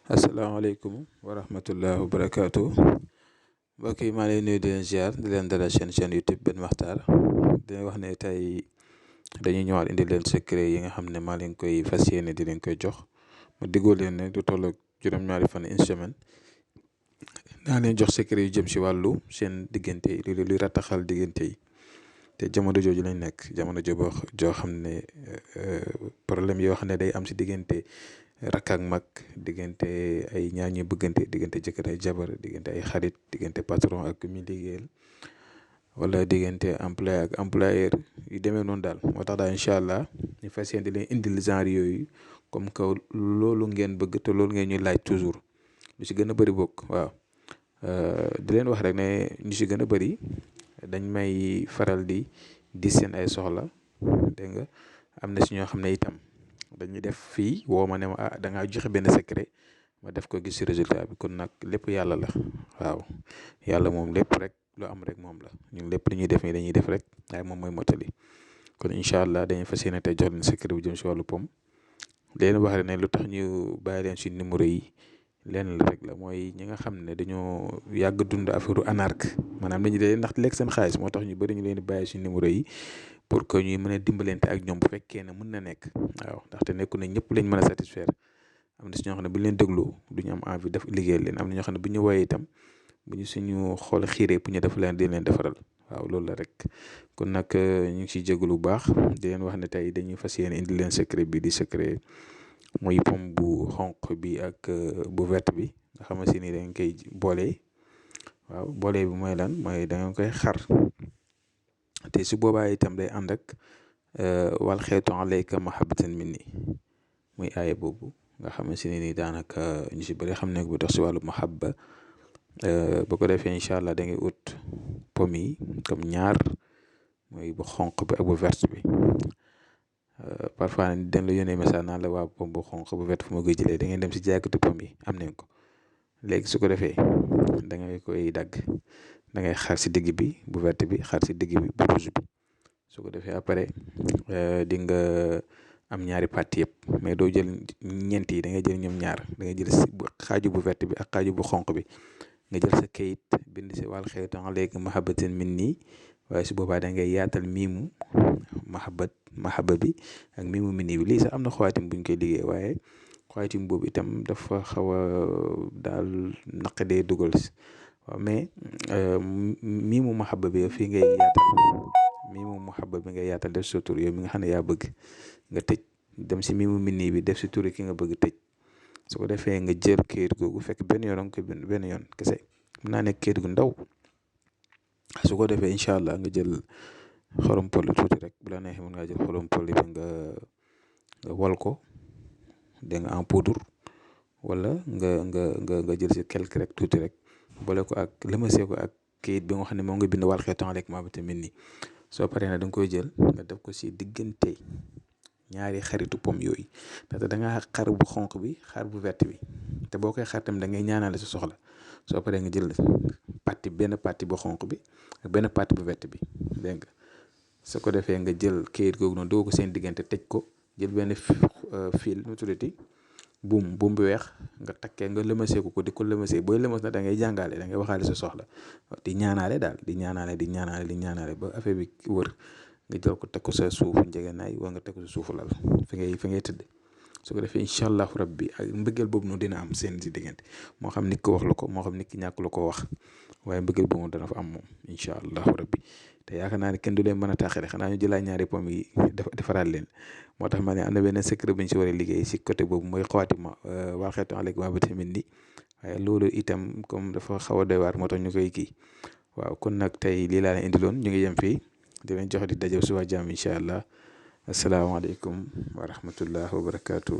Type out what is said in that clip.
asalaamaaleykum wa rahmatullah wa barakaatu mbokk yi maa ngi leen nuyu di leen ziar di leen dalal chaîne YouTube Ben Makhtar di leen wax ne tey dañuy ñëwaat indi leen secret yi nga xam ne maa leen koy fas yéene di leen koy jox ma diggoo leen ne du toll ak juróom-ñaari fan une semaine naa leen jox secret yu jëm si wàllu seen diggante yi luy rattaxal diggante yi te jamono jooju lañ nekk jamono joo xam ne problème yoo xam ne day am si diggante rakk ak mag diggante ay ñaar ñu bëggante diggante jëkkër ay jabar diggante ay xarit diggante patron ak mi liggéeyal wala diggante employé ak employeur yu demee noonu daal moo tax daal incha allah ñu fas yéene di leen indil genre yooyu comme que loolu ngeen bëgg te loolu ngeen ñuy laaj toujours lu si gën a bëri bokk waaw di leen wax rek ne ñu si gën a bëri dañ may faral di seen ay soxla dégg nga am na si ñoo xam ne itam dañuy def fii woo ma ne ma da ngaa joxe benn secret ma def ko gis si résultat bi kon nag lépp yàlla la waaw yàlla moom lépp rek lu am rek moom la ñun lépp li ñuy def nii dañuy def rek waaye moom mooy mottali kon incha allah dañuy fas yéene tey jox leen secret bu jëm si wàllu pom leen wax rek ne lu tax ñu bàyyi leen si numéro yi leen la rek la mooy ñi nga xam ne dañoo yàgg dund affaire anarque maanaam dañuy dee ndax lekk seen xaalis moo tax ñu bëri ñu leen di bàyyi si numéro yi pour que ñuy mën a dimbalante ak ñoom bu fekkee ne mën na nekk waaw ndaxte nekku ne ñëpp lañ mën a satisfaire am na si ñoo xam ne bu ñu leen dégloo duñu am envie def liggéeyal leen am na ñoo xam ne bu ñu woowee itam bu ñu suñu xool xiiree pour ñu def leen di leen defaral waaw loolu la rek kon nag ñu ngi siy jégalu bu baax di leen wax ne tey dañuy fas yéene indi leen secret bi di secret muy pomme bu xonq bi ak bu verte bi nga xamante ni dañ koy boole waaw boole bi mooy lan mooy da nga koy xar te su boobaa itam day ànd ak wal xeetu alayka mahabbatan minni muy aaya boobu nga xamante ne ni daanaka ñu si bëri xam ne bu dox si wàllu mahabba bu ko defee incha allah da ngay ut pomme yi comme ñaar mooy bu xonq bi ak bu verte bi parfois dañ la yónnee message naan la waa pomme bu xonq bu verte fu ma koy jëlee da ngeen dem si jaaykatu pomme yi am nañ ko léegi su ko defee da ngay koy dagg da ngay xar si digg bi bu verte bi xar si digg bi bu rouge bi su ko defee après di nga am ñaari parti yëpp mais doo jël ñeent yi da ngay jël ñoom ñaar da ngay jël si xaaju bu verte bi ak xaaju bu xonq bi nga jël sa kayit bind si wal xeetu alayka mahabbatan minni waaye su boobaa da ngay yaatal miimu mahabba bi ak miimu minni bi lii sax am na xawaatim buñ koy liggéey waaye xawaatim boobu itam dafa xaw a daal naqadee dugal waaw mais miimu mahabba bi fii ngay yaatal miimu mahabba bi ngay yaatal def sa tur yow mi nga xam ne yaa bëgg nga tëj dem si miimu minni bi def si tur ki nga bëgg tëj su ko defee nga jël kayit googu fekk benn yoon nga koy bind benn yoon kese mën naa nekk kayit gu ndaw su ko defee incha allah nga jël xorom pol tuuti rek bu la neexee mën ngaa jël xorom pol bi nga wal ko dégg nga en poudre wala nga jël si quelque rek tuuti rek boole ko ak lëmasee ko ak kayit bi nga xam ne moo nga bind wal xeetu alayka mahabbatan minni soo paree nag da nga koy jël nga def ko si diggante ñaari xaritu pom yooyu ndaxte da ngaa xar bu xonq bi xar bu verte bi te boo koy xar tamit da ngay ñaanale sa soxla soo paree nga jël benn parti bu xonq bi ak benn parti bu verte bi dégg nga su ko defee nga jël kayit googu noonu doo ko seen diggante tëj ko jël benn fil nu tuddati buum bu weex nga takkee nga lëmasee ko di ko lëmasee booy lëmas na da ngay jàngale da ngay waxaale sa soxla di ñaanaale daal di ñaanaale ba affaire bi wër nga jël ko teg ko sa suufu njëgënaay wala nga teg ko sa suufu lal fi ngay tëdd su ko defee incha allahu rabbi ak mbëggeel boobu noonu dina am seen si diggante moo xam nit ko wax la ko moo xam nit ki ñàkk la ko wax waaye mbëggeel boobu dana fa am moom incha allahu rabbi te yaakaar naa ne kenn du leen mën a taaxale xanaa ñu jëlaat ñaari pomme yi defaraat leen moo tax ma ne am na benn secret bu ñu si war a liggéey si côté boobu mooy xawaatima wal xeetu alayka mahabbatan minni waaye loolu itam comme dafa xaw a doy waar moo tax ñu koy kii waaw kon nag tey lii laa leen indiloon ñu ngi yem fii di leen jox di daje suba jàmm incha allah asalaamaaleykum wa rahmatullah wa barakaatu.